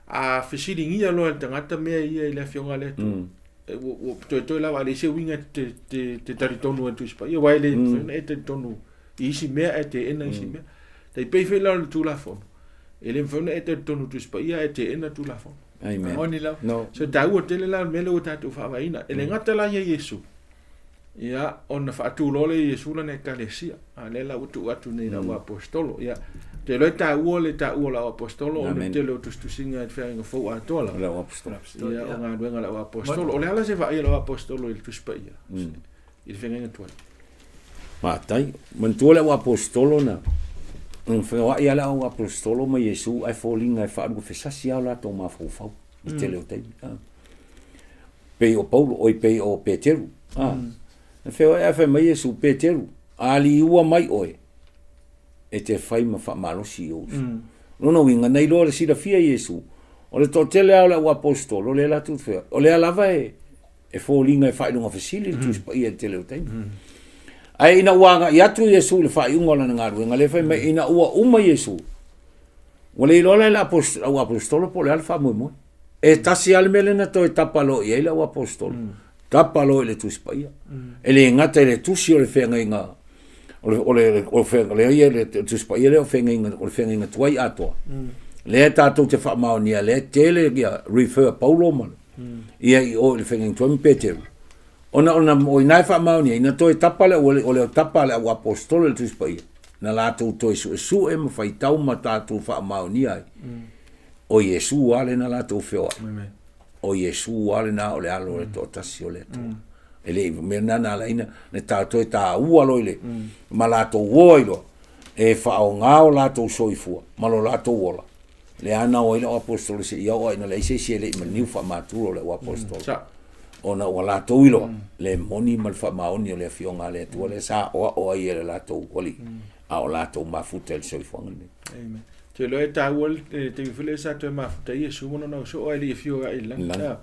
a fesiligia loa e le tagata mea ia i le Afioga a le Atua, ua toetoe lava a leai se uiga e te talitonu ai i le Tusi Paia, aua e le mafai ona e talitonu i isi mea ae teena isi mea. Tai pei foi la o le Tulafono, e le mafai ona e talitonu Tusi Paia ae teena le Tulafono. Amen. Moni lava. No. So e taua tele la le mea lea ua tatou faavaeina. E le gata la ia Iesu, ia, ona faatu loa lea e Iesu lana Ekalesia, a lea la ua tuu atu nei i lau aposetolo. Ia, ou te iloa e taua le taua o lau aposetolo ona o le tele o tusitusiga i le feagaiga fou atoa lava. O lau aposetolo. Ia, o galuega a lau aposetolo. O le a la se vaai a lau aposetolo i le Tusi Paia, i le feagaiga tuai? Faafetai. Manatua le au aposetolo na na feoai lava le au aposetolo ma Iesu ae foliga e faaluafesasi lava o latou mafaufau i le tele o taimi. Pei o Paulo, oi pei o Peteru. Na feoai ae fai mai Iesu, Peteru, a liua mai oe, e te fai ma faamalosi i ou uso. Lona uiga, na iloa le silafia e Iesu, o le toatele lava o le au aposetolo lea latou te feoai, o lea lava e e foliga e faailoga fesili le Tusi Paia i le tele o taimi. Ae ina ua agai atu Iesu i le faaiuga o lana galuega, lea fai mai ina ua uma Iesu, ua le iloa la e le au aposetolo po o le a le faamoemoe. E tasi lava le mea lea na toe tapa loa i ai le au aposetolo, tapa loa i le Tusi Paia. E le gata i le tusi o le feagaiga o le Tusi Paia lea o le feagaiga tuai atoa, lea tatou te faamaonia, lea e tele ia refer Paulo ma ia i o i le feagaiga tuai ma Peteru, ona ona o ina e faamaonia ina toe tapa le o le tapa a le au aposetolo i le Tusi Paia, na latou toe suesue ma faitau ma tatou faamaonia ai, o Iesu lava lena latou feoai, o Iesu lava lena o le Alo o le toatasi o le Atua. E le i mea lena na ala ai na toe taua loa i le ma latou o ai loa e faaaoga o latou soifua ma lo latou ola, lea na o ai le au aposetolo seia oo ina leai se isi e le i maliu faamaturo o le au aposetolo, ona ua latou iloa le moni ma le faamaoni o le Afioga a le Atua lea sa aoao ai e le latou Alii, a o latou mafuta i le soifuaga lenei. Amen. Te iloa e taua le taimi foi lea sa toe mafuta ai Iesu ma lona uso ae le i afio ai i le lagi.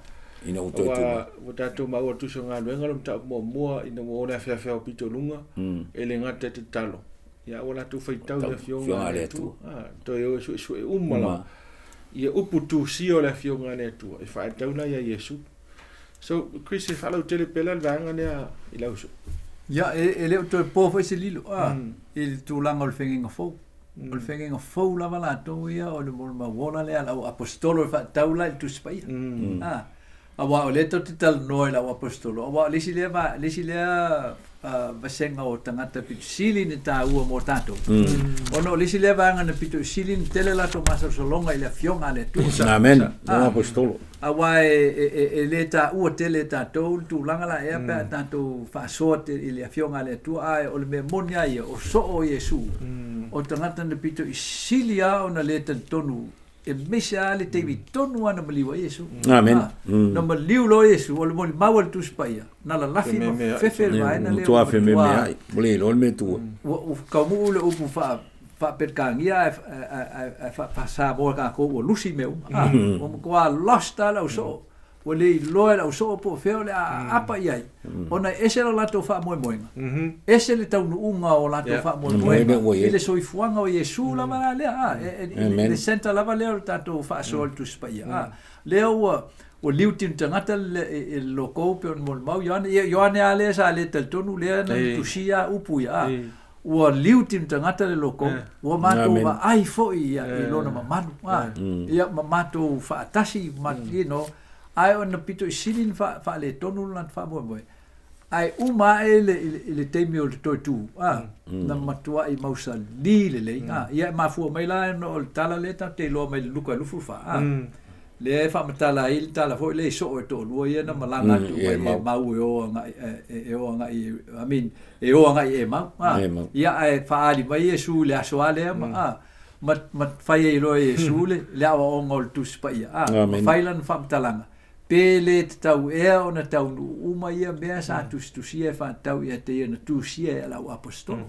Ina ua toe tuu mai. Ua tatou maua le tusi o galuega le mataupu muamua ina ua o le afeafea o pito luga, e le gata i tatalo, ia ua latou faitau i le Afioga a le Atua. Toe o e suesue uma lava ia upu tusia o le Afioga a le Atua e faatatau la ia Iesu. So, Chris, e faalautele pea la le vaega lea i lau uso. Ia, e le o toe po foi se lilo i le tulaga o le feagaiga fou. O le feagaiga fou lava latou ia o le molimau ola lea a le au aposetolo e faatatau la i le Tusi Paia. Aua o lea tatou te talanoa i le au aposetolo, aua o le isi lea, le isi lea vasega o tagata pito sili ona taua mo tatou, ona o le isi lea vaega na pito sili ona tele latou masalosaloga i le Afioga a le Atua. Amen. Au aposetolo. Aua e le taua tele e tatou le tulaga la ea pe a tatou faasoa i le Afioga a le Atua, ae o le mea moni lava ia, o soo o Iesu, o tagata na pito i sili lava ona le talitonu, e aemaise lava le taimi tonu lava na maliu ai Iesu. Amen. Na maliu loa Iesu, o le molimau a le Tusi Paia, na lalafi ma fefe le vaega lea. Ua matua fememeai, ua le iloa le mea tuai. Ua taunuu le upu faa faa-Peretania ae faa-Samoa tatou ua lusi mea uma. Ua matua lost lava le ausoo. Ua le iloa e le ausoo po o fea o le a aapa i ai, ona e ese lo latou faamoemoega, ese le taunuuga o latou faamoemoega i le soifuaga o Iesu lava la lea, le centre lava lea o le tatou faasoa i le Tusi Paia. Lea ua liu tino tagata i le loko pei ona molimau Ioane. Ia Ioane lava lea sa le talitonu lea na tusia upu ia, ua liu tino tagata le loko, ua matou vaai foi ia i lona mamalu, ia ma matou faatasi, you know, ae ona pito i sili ona faaletonu le latou faamoemoe, ae uma ae i le taimi o le toe tu, na matuai mausali lelei, ia e mafua mai la ona o le tala lea tatou te iloa mai le Luka 24, lea e faamatala ai le tala foi lea i soo e toalua ia na malaga atu mai Emau e o agai e o agai I mean e o agai i Emau, ia ae faaali mai Iesu i le aso lava lea ma ma fai ai loa e Iesu le aoaoga o le Tusi Paia, ma fai lana faamatalaga, pe le tatau ea ona taunuu uma ia mea sa tusitusia e faatatau ia te ia na tusia e lau aposetolo,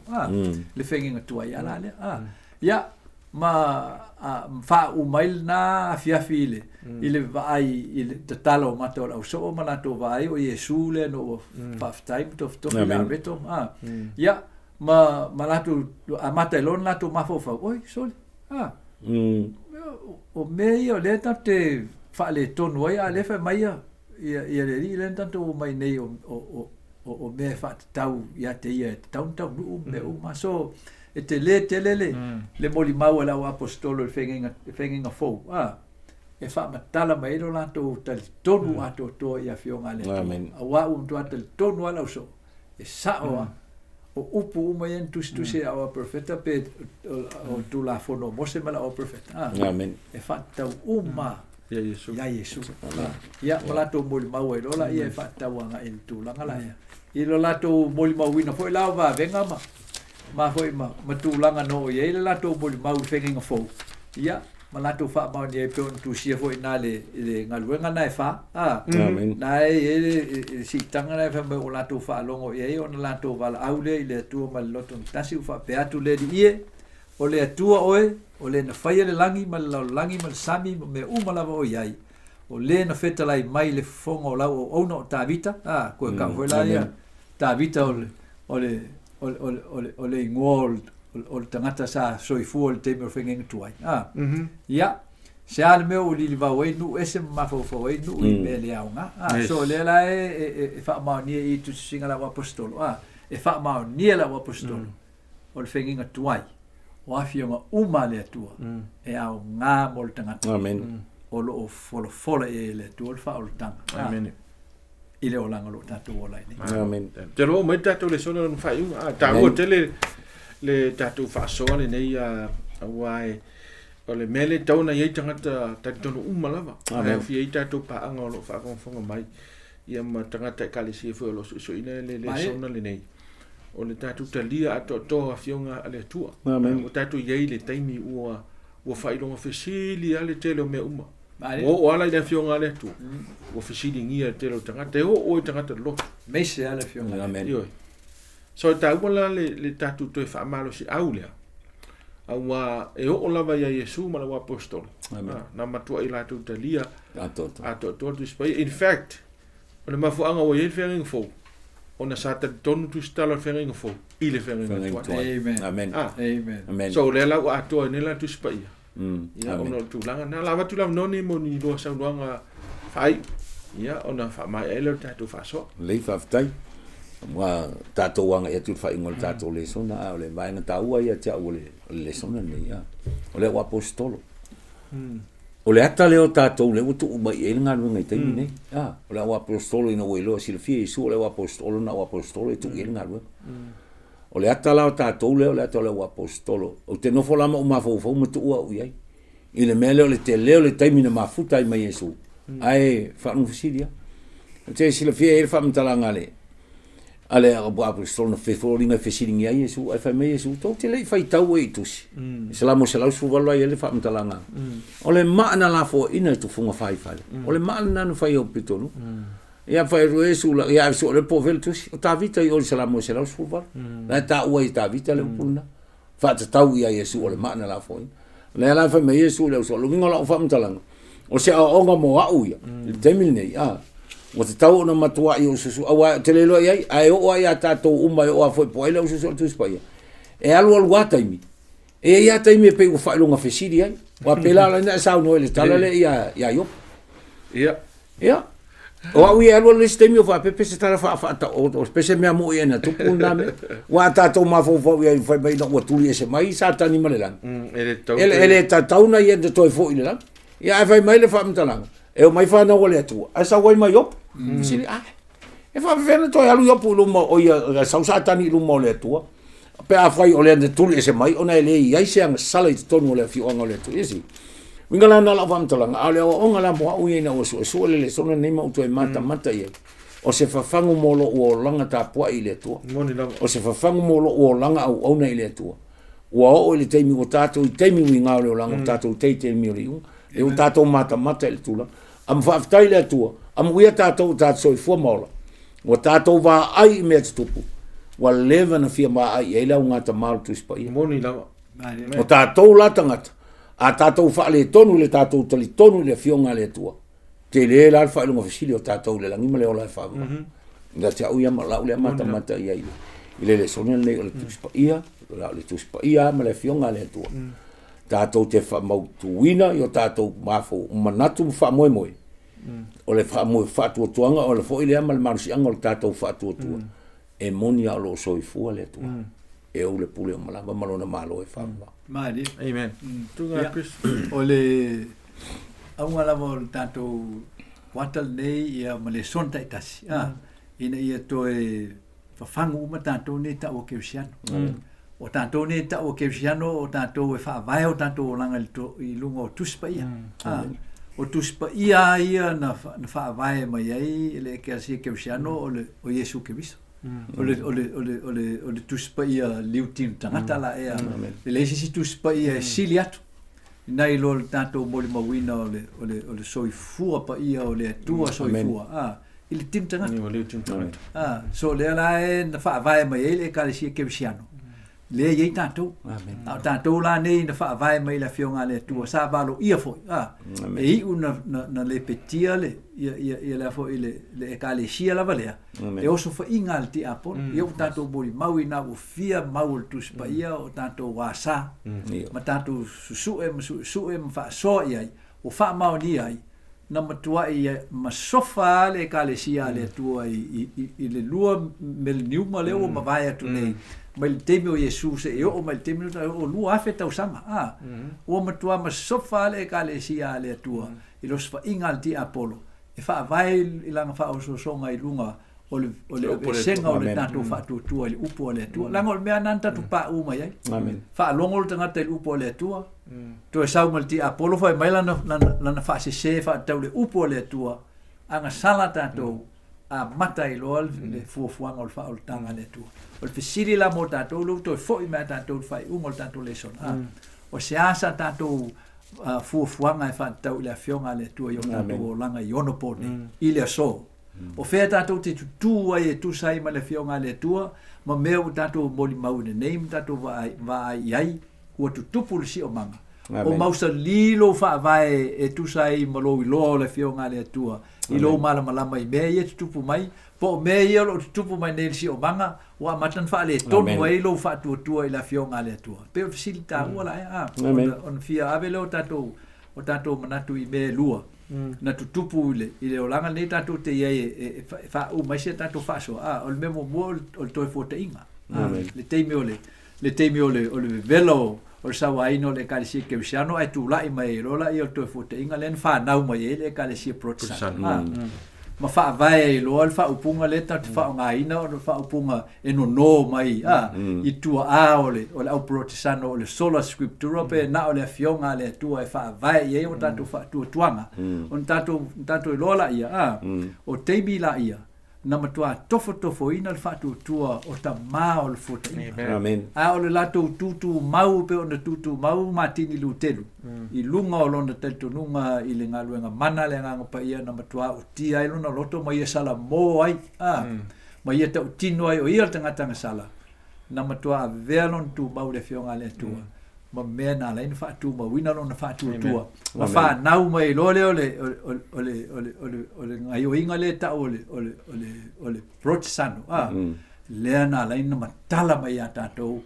le feagaiga tuai ala lea. Ia, ma faauu mai lena afiafi i le vaai i le tatalo o mata o le ausoo ma latou vaai o Iesu lea na ua faafetai ma tofitofi le aveto. Ia, ma latou amata ai loa ona latou mafaufau, oi, sole, o mea ia o lea tatou te faaletonu ai, a o lea e fai mai ia le Alii lea na tatou omai nei o mea e faatatau ia te ia e tatau ona taunuu mea uma. So, E telē tele le le molimau a le au aposetolo i le feagaiga le feagaiga fou, a, e faamatala mai ai lo latou talitonu atoatoa i Afioga a le Atua. Amen. Auā ua matua talitonu lava le ausoo, e sa'o lava o upu uma ia na tusitusi e au aperofeta pe o Tulafono o Mose ma le au aperofeta, a, Amen. e faatatau uma Ia Iesu. iā Iesu. Ia, ma latou molimau ai loa laia e faatatau agai i le tulaga laia. I lo latou molimauina foi la o vavega ma ma foi ma ma tulaga na oo i ai le latou molimau i le feagaiga fou, ia, ma latou faamaonia ai pei ona tusia foi i ina i le i le galuega lena e fa, a, Amen. na e i ai le le siitaga lena e fai mai ua latou faalogo i ai ona latou valaau lea i le Atua ma le loto gatasi ua faapea atu le Alii e, O le Atua oe, o le na faia le lagi ma le lalolagi ma le sami ma mea uma lava o i ai, o le na fetalai mai i le fofoga o lau auauna o Tavita, a, koe kau foi la ia Tavita o le, o le, o le, o le, o le, o le igoa o le, o le tagata sa soifua i le taimi o le feagaiga tuai, a. Ia, se a le mea ua lilivau ai nuu ese ma mafaufau ai nuu i mea le aoga, a. Yes. So o lea la e, e, e, e faamaonia i i tusitusiga a le au aposetolo, a, e faamaonia e le au aposetolo. O le feagaiga tuai, o afioga uma a le Atua e aoga mo le tagata. Amen. O lo o folafola i ai e le Atua le faaolataga. Amen. I le olaga o lo o tatou ola ai nei. Amen. Te loa mai tatou lesona lona faaiuga. A taua tele le tatou faasoa lenei a aua e o le mea lea e tatau ona i ai tagata talitonu uma lava. Amen. Ae aofia ai tatou paaga o lo o faafogafoga mai ia ma tagata ekalesia foi o lo o suesueina le lesona lenei. O le tatou talia atoatoa o afioga a le Atua. Amen. Ua tatou i ai i le taimi ua ua faailoga fesili lava le tele o mea uma. Male. Ua oo ala i le afioga a le Atua. Ua fesiligia le tele o tagata. E oo i tagata loto. Aemaise lava le afioga a le Atua. Amen. Ioe. So e taua la le, le tatou toe faamalosiau lea. Aua e oo lava ia Iesu ma le aposetolo. Amen. Ah, na matuai latou talia Atoatoa. atoatoa le Tusi Paia. In fact, o le mafuaaga ua i ai le feagaiga fou, ona sa talitonu tusitala o le feagaiga fou i le feagaiga Feagaiga tuai. tuai. Amen. Amen. Ah, Amen. Amen. so o lea la ua atoa ai nei la Tusi Paia. Ia, Amen. ona o le tulaga na la avatu le avanoa nei mo ni lua saunoaga faaiu. Ia, ona faamaea ai lea o le tatou faasoa. Lelei faafetai. Ua tatou agai atu i le faaiuga o le tatou lesona, a o le vaega taua ia te au o le lesona lenei, a. O le au aposetolo. O le ata lea o tatou lea ua tuu mai i ai le galuega i taimi nei. A, o le au aposetolo ina ua iloa silafia Iesu o le au aposetolo na au aposetolo e tuu i ai le galuega. O le ata la o tatou lea o le ata o le au aposetolo. Ou te nofo la ma ou mafaufau ma tuu au i ai. I le mea lea o le tele o le taimi na mafuta ai ma Iesu, ae faalogo fesili lava. Ou te silafia e i ai le faamatalaga a le a le aposetolo na fefoliga e fesiligia ai Iesu, ae fai mai Iesu, tou te le i faitau ai i tusi. Salamo 118 ai le faamatalaga. O le maa na lafoaina e tufuga faifale. O le maa lena na fai au pitonu. Ia fai atu Iesu la, ia su le po vele tusi. O Tavita i o le Salamo 118. La e taua i Tavita le upu lena. Faatatau ia Iesu o le maa na lafoaina. Lea la fai mai Iesu i le au soa, luga o lau faamatalaga, o se aoaoga mo au ia, i le taimi lenei, a, ua tatau ona matuai ou susu, aua ou te le iloa i ai, ae oo lava ia tatou uma e oo lava foi po o ai le au susu o le Tusi Paia, e alualu lava taimi, e i ai lava taimi e pei ua faailoga fesili ai. Aua pei la o lena e saunoa i le tala lea ia, ia Iopo. Ia. Ia. O au ia e alu alu le isi taimi o faapea pe se tala faafaatao o pe se mea moi e na tupu lena mea. Ua a tatou mafaufau i ai fai mai ina ua tuli ese mai Satani ma le lagi. E le tatau E le, e le tatau na ia na toe foi i le lagi. Ia ae fai mai le faamatalaga, e omai fanau a le Atua, ae sau ai ma Iopo. Fesili, ah, e faapefea na toe alu Iopo i luma o ia, sau Satani i luma o le Atua, pe afai o lea na tuli ese mai ona e le i ai se agasala i totonu o le afioaga o le Atua. Ia si. Uiga la na lau faamatalaga, a o le aoaoga la mo au ia ina ua suesue le lesona lenei ma ou toe matamata i ai, o se fafagu mo lou olaga tapuai i le Atua. Moni lava. O se fafagu mo lou olaga auauna i le Atua. Ua oo i le taimi ua tatou i taimi uiga o le olaga, ua tatou i taimi o le iuga. E ua tatou matamata i le tulaga. Amu faafetai i le Atua, amuia tatou o tatou soifua ma ola. Ua tatou vaai i mea tutupu, ua leva na fia vaai i ai le augatama o le Tusi Paia. Moni lava. O tatou la tagata, a tatou faaletonu i le tatou talitonu i le Afioga a le Atua, tele la le faailoga fesili o tatou i le lagi ma le ola e faavavau. Ia te au ia ma lau lea matamata i ai i le lesona lenei o le Tusi Paia, o le Tusi Paia ma le Afioga a le Atua. Tatou te faamautuina i o tatou manatu ma faamoemoe. O le faatuatuaga o le foi lea ma le malosiaga o le tatou faatuatua. E moni lava o lo o soifua le Atua. E ou le pule uma lava ma lona Malo e faavavau. Malie. Amen. Tuga Ia. Chris. O le auga lava o le tatou kuata lenei ia ma lesona taitasi a ina ia toe fafagu uma tatou nei tau o kerisiano. O tatou nei tau o kerisiano o tatou e faavae o tatou olaga i le to- i luga o Tusi Paia. A o Tusi Paia lava ia na fa- na faavae mai ai le Ekalesia Kerisiano o le o Iesu Keriso. O le o le o le o le o le Tusi Paia liutino tagata la ea. E leai se isi Tusi Paia e sili atu nai lo le tatou molimauina o le o le o le soifua paia o le Atua soifua a i le tino tagata. Ni o liutino tagata. A so lea la e na faavae mai ai le Ekalesia Kerisiano lea e i ai tatou. A o tatou la nei na faavae mai i le Afioga a le Atua sa valoia foi a e iu na na na lepetia le ia ia ia lea foi le le Ekalesia lava lea e osofaiga a le tiapono. Ia ua tatou molimau ina ua fia mau o le Tusi Paia o tatou asa ma tatou susu'e ma su'esu'e ma faasoa i ai ua faamaonia ai na matuai masofa lava le Ekalesia a le Atua i i i le lua meleniuma lea ua mavae atu nei mai le taimi o Iesu seia oo mai le taimi lenei o 2000 tausaga a ua matua masofa lava le Ekalesia a le Atua i le osofaiga a le tiapolo e faavae i lana faaosoosoga i luga o le o le aveesega o le tatou faatuatua i le upu a le Atua. Leaga o le mea lena na tatou paū mai ai. Faalogo le tagata i le upu a le Atua, toe sau ma le tiapolo fai mai lana lana lana faasese faatatau i le upu a le Atua, agasala tatou, amata ai loa le fuafuaga o le faaolataga a le Atua. O le fesili la mo tatou lea ua toe foi mai a tatou i le faaiuga o le tatou lesona, o se a sa tatou fuafuaga e faatatau i le Afioga a le Atua i o tatou olaga i ono po nei, i le aso. O fea tatou te tutū ai e tusa ai ma le Afioga a le Atua ma mea ua tatou molimauina nei ma tatou vaai, vaai i ai, ua tutupu le siomaga. O mausali lou faavae e tusa ai ma lou iloa o le Afioga a le Atua i lou malamalama i mea ia e tutupu mai, po o mea ia o lo o tutupu mai nei i le siomaga, ua amata ona faaletonu ai lou faatuatua i le Afioga a le Atua. E pei o le fesili taua la ea, a, ona fia ave lea o tatou o tatou manatu i mea e lua na tutupu i le i le olaga lenei tatou te i ai e e faauma ai si a tatou faasoa, a, o le mea muamua o le Toefuataiga, a, le taimi o le le taimi o le o le vevela o o le sauaina o le Ekalesia Kerisiano ae tulai mai ai loa laia o le Toefuataiga lea na fanau mai ai le Ekalesia Protestant, a, ma faavae ai loa le faaupuga lea tatou te faaaogaina o le faaupuga e nono mai a i tuaa o le o le au Porotesano o le sola scriptura pe na o le Afioga a le Atua e faavae i ai o tatou faatuatuaga ona tatou tatou iloa laia a o taimi laia na matua tofotofoina le faatuatua o tamā o le fuataiga. Amen. A o le latou tutumau pe ona tutumau Matini Lutelu i luga o lona talitonuga i le galuega mana a le Agaga Paia na matua utia ai lona loto ma ia salamō ai a ma ia tautino ai o ia le tagata agasala, na matua avea lona tumau i le Afioga a le Atua, ma mea na ala ai ona faatumauina lona faatuatua, ma fanau mai ai loa lea o le, o le, o le, o le, o le, o le gaioiga lea e tau o le, o le, o le, o le Protesano, a, lea na ala ai ona matala mai ia tatou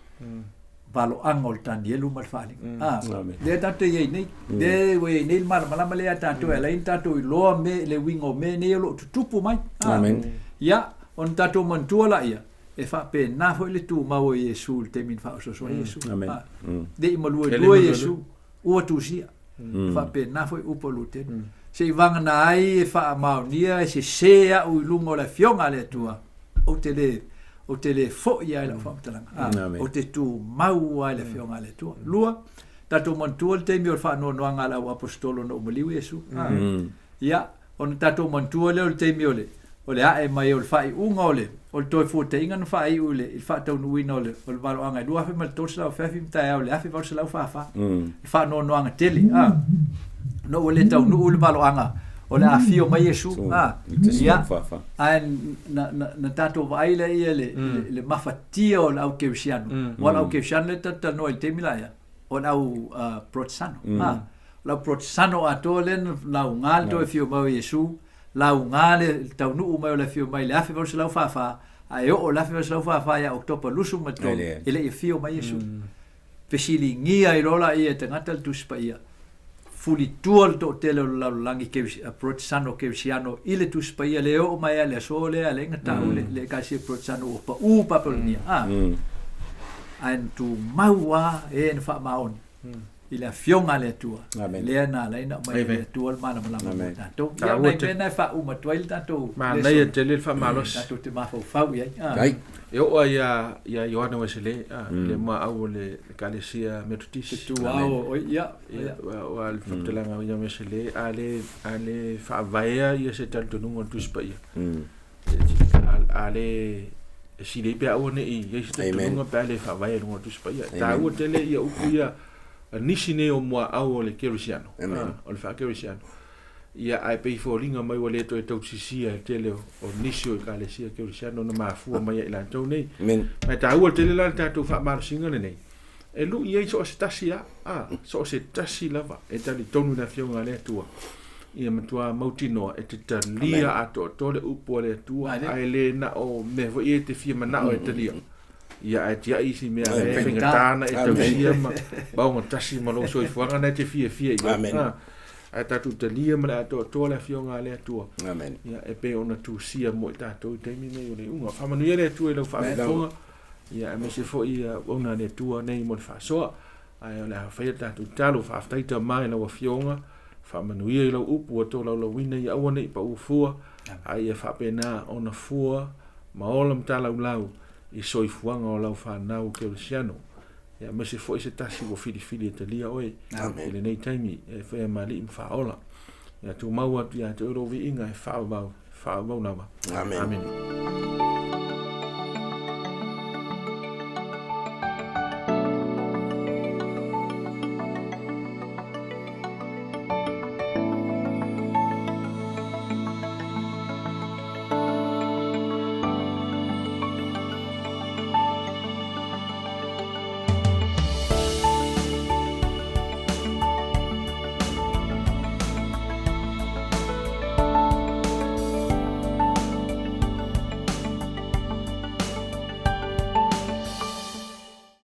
valoaga o le Tanielu ma le Faaaliga. A, lea tatou te i ai nei, lea ua i ai nei le malamalama lea ia tatou e ala ai ona tatou iloa me, le uiga o mea nei o lo o tutupu mai. A, ia, ona tatou manatua laia, e faapena foi le tumau o Iesu i le taimi na faaosooso ai Iesu. A, le i maluelue Iesu, ua tusia. E faapena foi upu a Lutelu. Seivagana ai e faamaonia e sesē au i luga o le Afioga a le Atua, ou te le, ou te le foi lava i lau faamatalaga. A, ou te tumau lava i le Afioga a le Atua. Lua, tatou manatua le taimi o le faanoanoaga a le au aposetolo ina ua maliu Iesu. A, ia, ona tatou manatua lea o le taimi o le, o le ae mai o le faaiuga o le, o le Toefuataiga na faaiu i le, i le faataunuuina o le, o le valoaga i 2300 afiafi ma taeao i le 1844. Le faanoanoaga tele, a, ona ua le taunuu le valoaga o le afio mai Iesu, a, ia, ae na, na, na tatou vaai lea ia le, le, le mafatia o le au kerisiano. Aua o le au kerisiano lea tatou te talanoa i le taimi la ia, o le au Protesano, a, o le au Protesano atoa lea na lauga le toe afio mai o Iesu, lauga le taunuu mai o le afio mai i le 1844, ae oo i le 1844 ia Oketopa 23, e le i afio mai Iesu. Fesiligia ai loa laia e tagata le Tusi Paia, fulitua le toatele o le lalolagi Protesano Kerisiano i le Tusi Paia lea e oo mai lava i le aso lea e ala ai ona tau le Ekalesia Protesano ua pau Papelonia. Ae na tumau lava e na faamaoni i le Afioga a le Atua, lea na ala ai ona aumai e le Atua le malamalama mo tatou. Ia, o nai mea na e faauma atu ai le tatou Manaia tele le faamalosi. Tatou te mafaufau i ai. E oo lava ia ia Ioane Uesele, le muaau o le Ekalesia Metotisi. Te tuao o ia. Ia, aua le faamatalaga o Ioane Uesele, a le a le faavaea ia se talitonuga o le Tusi Paia, a le e sili ai pe aua ne i i ai se talitonuga pe a le faavae i luga o le Tusi Paia. E taua tele ia upu ia a nisi nei o muaau o le kerisiano, o le faakerisiano. Ia, ae pei e foliga mai ua le toe tausisia e le tele o nisi o Ekalesia Kerisiano na mafua mai ia i latou nei. Ma e taua tele la le tatou faamalosiga lenei, e lui ai so o se tasi lava, a, so o se tasi lava e talitonu i le Afioga a le Atua, ia matua mautinoa e te talia atoatoa le upu a le Atua, ae le na o mea foi ia e te fia manao e talia. Ia, ae tiai isi mea e faigata ona e tausia ma ogatasi ma lou soifuaga na e te fiafia i ai. Ae tatou talia ma le atoatoa le Afioga a le Atua. Amen. Ia, e pei ona tusia mo i tatou i taimi nei o le iuga. Faamanuia le Atua i lau faafofoga. Ia, aemaise foi ia auauna a le Atua nei mo le faasoa. Ae o le a faia le tatou tatalo. Faafetai Tama i lau Afioga. Faamanuia i lau upu ua tolaulauina ia aua ne i pau fua. A ia faapena ona fua ma ola ma talaulau i soifuaga o lau fanau kerisiano. Ia, aemaise foi se tasi ua filifili e talia oe i lenei taimi e faia ma alii ma faaola. Ia tumau atu ia te oe lou viiga e faavavau, faavavau lava. Amene. Amene.